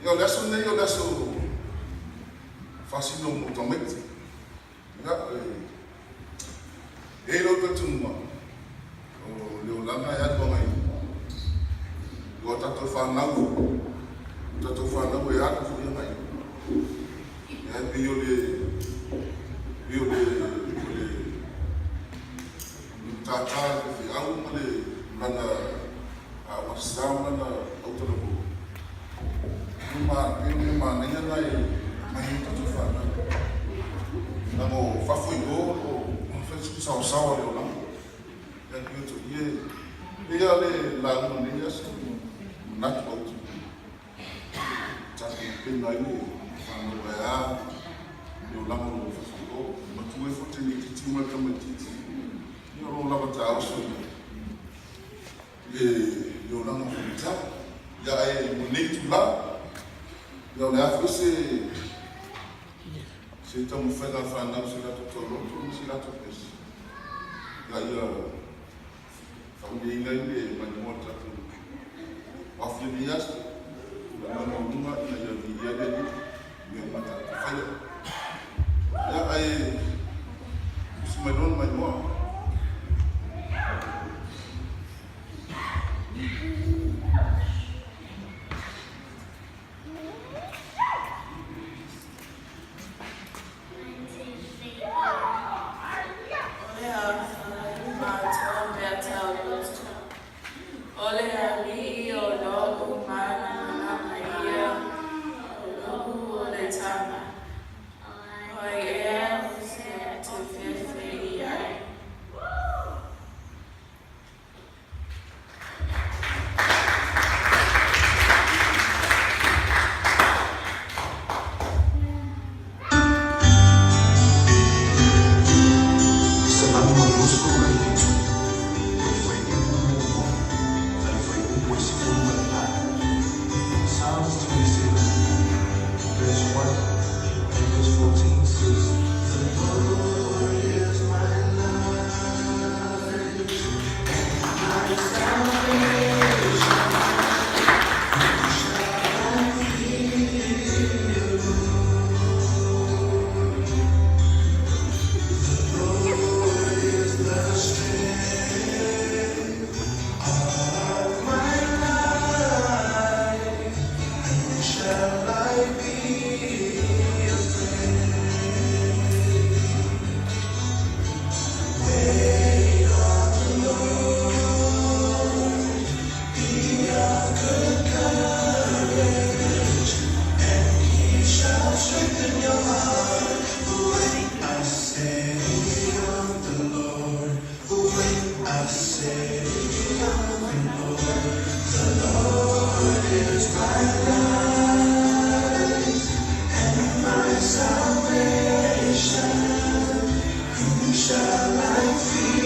Ia, o le aso lenei o le aso faasino mo tamaiti. Ia, e i ai lou talitonuga, o le olaga e alu agai i luma. O a tatou fanau foi, o tatou fanau e alu foi agai i luma. Ae pei o le matata a le faifeau ma le lana uasisa ma lana autalavou, pei o mea manaia na e aumai ai tatou fanau. Leaga o fafo i o o fai si saosaoa o le olaga. Ia pei o e pei lava le lauga nei aso, manatu autu tatou pena ai le fanau ae a le olaga o lo o fafo i o. Matua ai foi le taimi itiiti ma le tamaitiiti, ia o lo o lava taoso i le olaga faigata. Ia, ae mo lenei itula, ia o le a foi se taumafaiga a fanau i se latou tauloto ma se latou pesi, ia faamanuiaina ai le maimoa o le tatou aofia nei aso. Le agaga maualuga ina ia viia le Alii i mea uma tatou faia. Ia, ae tusi mai loa le maimoa. 1, 2, 3, 4. O le afa i mea tauloto, o le alii o lo'u mānamanama ia, o lo'u o le tama. O ai ea ou te fefe i ai. Salamo 27, o le fuaiupu 1 a le fuaiupu e 14. Psalms 27, verse 1 and verse 14 says, "The Lord is my light and my salvation. Whom shall I fear? The Lord is the strength of my life. Whom shall I be afraid? Wait on the Lord. Be of good courage, and he shall strengthen your heart. Wait, I say, on the Lord. Wait, I say, on the Lord. The Lord is my light and my salvation. Whom shall I fear?